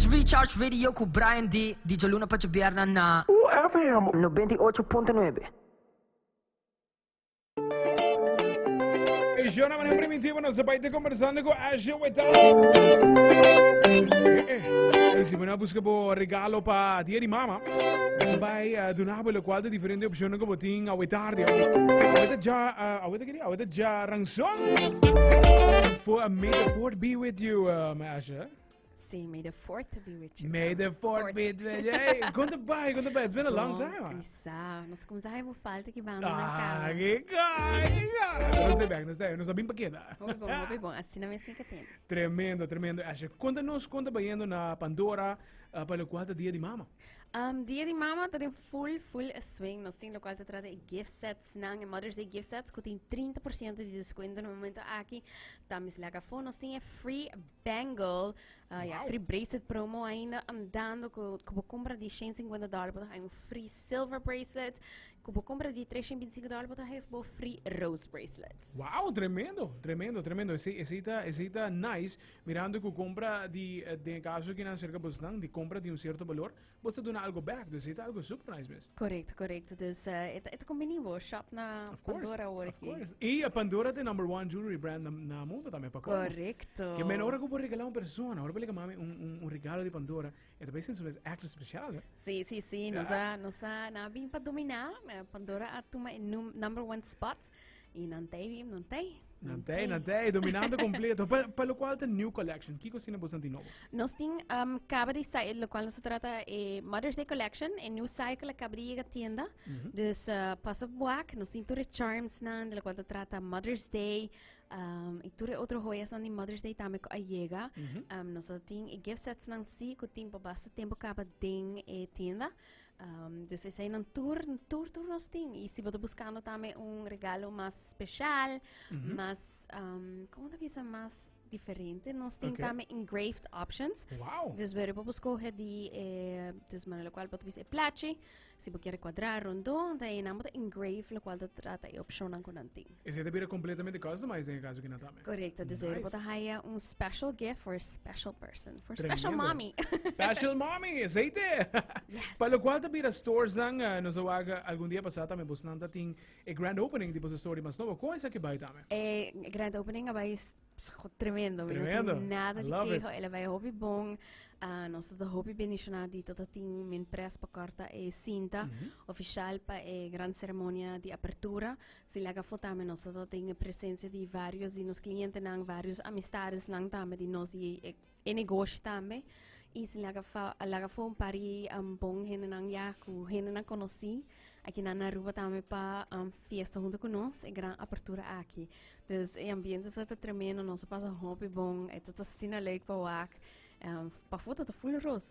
Miss Recharge Radio ku Brian D di djaluna pa djabièrnè na UFM. 98.9. E Jona mané primitivo nos bai te conversando con Ashley Wetalo. Eh, si bueno busca bo regalo pa dia di mama. Nos bai uh, dunabo lo cual de diferente opciones que botin awe tarde. Awe ja, uh, awe te awe ja ranson. For, may the fourth be with you, um, Asha. Sí, may the fourth be with you. May the fourth be with you. Hey, con ta bai, con ta bai. It's been a long time. ah. Isa, nos kumsa hay mo falta ki banda na Ah, kama. que caiga. Nos de back, nos de, nos abim pa queda. Hopi bon, hopi bon. Asina mes mi ka tende. Tremendo, tremendo. Asha, contanos, conta bayendo na Pandora, uh, pa lo cual ta dia di mama. Um, dia di mama ta den full, full swing. Nos tin locual ta trata e gift sets nan, e Mother's Day gift sets, ku tin 30% di descuento na momento aki. Ta mis laga fo, nos tin e free bangle, uh, ja, free bracelet promo ainda andando ku, ku bo compra di 150 dollar bo ta un free silver bracelet, ku bo compra di 325 dollar bo ta bo free rose bracelet. Wow, tremendo, tremendo, tremendo. Ese, ese ta, ese ta nice. Mirando ku compra di, eh, den caso ki nan cerca bosnan, di compra di un cierto valor, Bo ta duna algo back, dus e ta algo super nice mes. Correcto, correcto. Dus uh, e ta conveni bo shop na Of course, Pandora awor of aki. course. Y eh, Pandora ta number one jewelry brand na, na mundo tambe, pa colmo. Correcto. Ke men ora ku bo regala un persona, ora bo lega mami un, un, un regalo di Pandora, e ta bes su mes extra special, eh? Sí, sí, sí. Nos a, nos a, na bin pa domina. Eh, Pandora a tuma e num, number one spot. Y nan tei, nan tei. Nan tei, nan tei, dominando completo. Pa, pa lo cual ta new collection. Kiko sina bosan di nobo? Nos tin um, caba di sa, lo cual nos trata e Mother's Day collection, e new cycle a caba di llega tienda. Dus uh, pasa buak, nos tin tur e charms nan, de lo cual ta trata Mother's Day, um, y tur e otro joyas nan di Mother's Day tambe cu a llega. Um, nos tin e gift sets nan si, cu tin pa basta tempo caba den e tienda. Um, dus eseinan tur, tur, tur nos tin. Y si bo ta buscando tambe un regalo mas special, mas, um, como ta bisa, mas diferente, nos tin tambe engraved options. Dus bo por escoge di, eh, dus manera lo cual bo ta bisa e plachi, si bo kier cuadra, rondon, ta einan bo ta engrave lo cual ta trata e opcionnan cu nan tin. Esei ta bira completamente customized den e caso kinan tambe. Correcto, dus bo Nice. ta haya un special gift for a special person, for special Tremendo. mommy. Special mommy, esei te. Yes. Pa locual ta bira stores nan, eh, nos a wak algun dia pasá tambe bosnan ta tin e grand opening di boso store di mas nobo. Con esaki bai tambe? E grand opening a bai tremendo. Mi no Tremendo. tin nada I di love it. keho. El a bai hopi bon. Ah, nos ta hopi bendicioná di tata tin min pres pa corta e cinta oficial pa e gran ceremonia di apertura. Si laga fo tambe nos ta tin e presencia di varios di nos clientenan, varios amistadesnan tambe di nos di e, e negoshi tambe. Y si laga fa, laga fo un par di um, bon hendenan ya cu hendenan conocí aki na Aruba tambe pa um, fiesta hunto cu nos, e gran apertura aki. Dus e ambiente ta tremendo, nos a pasa hopi bon, e ta asina leuk pa wak. Um, pa foto ta full ros.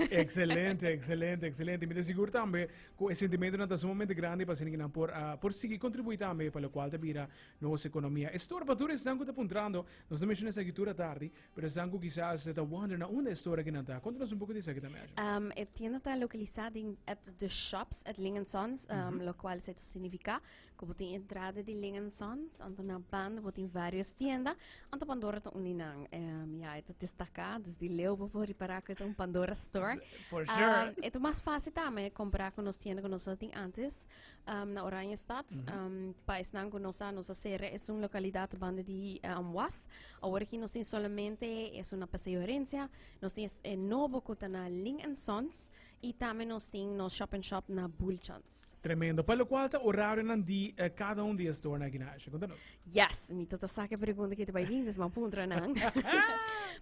Excelente, excelente, excelente. Mi ta sigur tambe cu e sentimentonan ta sumamente grandi pa asina nan por, ah, por sigui contribui tambe pa locual ta bira nos economia. E store pa tur esnan cu ta puntrando, nos ta menciona esaki tur atardi, pero esnan cu kisas ta wonder na unda e store aki nan ta. Conta nos un poco di esaki tambe, Asha. Um, e tienda ta localisa den at the shops at Ling Sons, um, locual se significa Ku bo tin entrada di Ling and Sons, anto na banda bo tin varios tienda, anto Pandora ta un di nan. Um, ja, e ta destaká, dus di leu bo por ripará ku e ta un Pandora store. For sure. Um, e ta mas fácil tambe kompará ku nos tienda ku nos tin antes, um, na Oranjestad. Um, pa esnan ku no sa, nos a sera esun lokalidat banda di um, WAF. Awor aki nos tin solamente esun na Paseo Herencia, nos tin e nobo ku ta na Ling and Sons, i tambe nos tin nos shop in shop na Bulchans. Tremendo. Pa locual ta horarionan di eh, cada un di e store nan aki na Asia? Conta nos. Yes, mi ta ta saca e pregunta que te bai bin, dus ma puntra nan.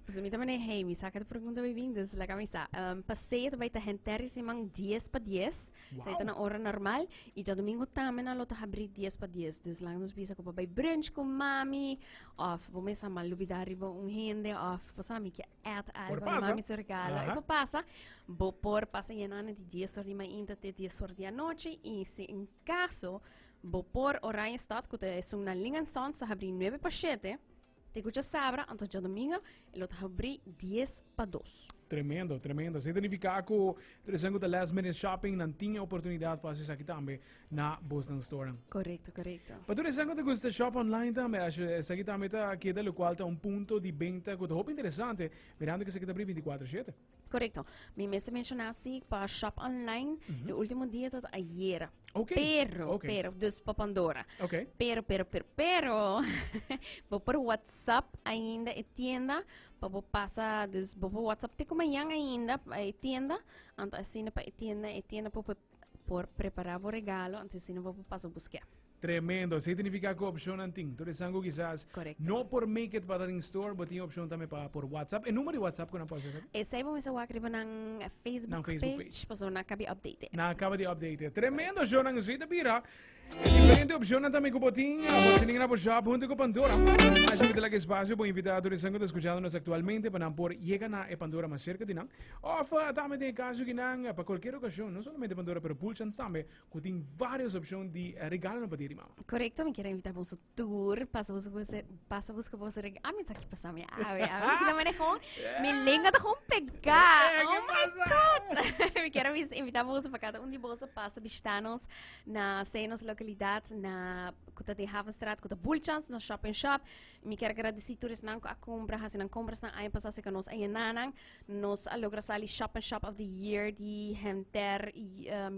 Pues mi ta mane, hey, mi saca e pregunta bai bin, dus laga mi sa. Um, paseo ta bai ta henter siman 10 pa 10. Wow. Sa ta na hora normal. Y djadomingo tambe nan lo ta habri 10 pa 10. Dus laga nos bisa ku pa bai brunch ku mami, of bo mesa mal lubida riba un hende, of bo sa mi ke add Por algo na pasa. mami su regalo. Aha. E por pasa. Bo por pasa yenando di 10 or di mainta te 10 or di anochi. Y si en caso bo por Oranjestad, ku ta esun na Ling and Sons, ta habri 9 pa 7. Te ku djasabra, anto djadomingo. Lo ta habrí 10 pa 2. Tremendo, tremendo. Esei ta nifiká ku tur esnan ku ta last minute shopping nan tin e oportunidat pa hasi esaki tambe na bosnan storenan. Korekto, korekto. Pa tur esnan ku ta gusta shop online tambe, Ashley, esaki tambe ta keda lokual ta un punto di benta ku ta hopi interesante, mirando ku esaki ta abrí 24 shete. Korekto. Mi mester menshoná si pa shop online, e último dia ta ayera. Ok. Pero, Ok. pero, dus pa Pandora. Ok. Pero, pero, pero, pero, bo por WhatsApp ainda e tienda, pa bo pasa, dus bo por WhatsApp te ku mañan ainda pa e tienda, anto asina pa e tienda, e tienda por, por prepara bo regalo, anto asina bo por pasa busk'é. Tremendo. Esei significa cu opcionnan tin. Tur esnan cu kisas Correcto. no por make it pa ta den store, bo tin opcion tambe pa por WhatsApp. E numero di WhatsApp cu nan por haci esaki? Esei bo mester wak riba nan Facebook, Nan Facebook page, page. pasobra nan a caba di update. Nan a caba di update. Tremendo shownan. Esei ta bira e diferente opcionnan tambe cu bo tin. Bo tin na bo shop hunto cu Pandora. Así mi ta laga espacio bo invita tur esnan cu ta escuchando nos actualmente pa nan por yega na e Pandora mas cerca di nan. Of tambe den e caso cu nan pa cualkier ocasion, no solamente Pandora pero Pulchans tambe, Cu tin varios opcion di regalonan pa dia di mama. Correcto, mi kier invita boso tur, pasa boso busca, pasa busca boso regalo. Ah, mi sa ki pasa mi awe, awe mi kita manejo, mi lenga ta gewoon pega. Eh, Oh ¿qué my pasa? God. Mi kier invita boso pa cada un di boso pasa bishita nos na sea nos localidad na cu ta den Havenstraat, cu ta Bulchans, nos shop in shop. Mi kier agradeci tur esnan cu a compra, haci nan compras nan aña pasa cerca nos ayenanan. Nos a logra sali Shop and Shop of the Year di henter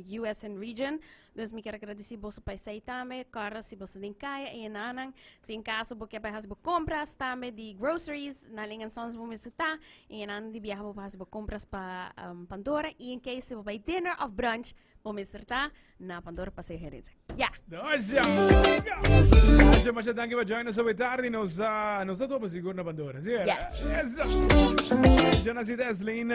US and region. Dus mi kier agradeci boso pa esey tambe. Corda si boso den caya e enanan. Si en caso bo kier bay haci bo compras tambe di groceries, na Ling and Sons bo mester ta. E enanan di biaha bo pa haci bo compras pa Pandora. Y en case si bo bay dinner of brunch, bo mester ta na Pandora Paseo Herencia. Ya! Asha! Asha, masha danki pa join us awe tardi. Nos, nos ta topa sigur na Pandora, si? Yes. Yes! Jonas y Deslin.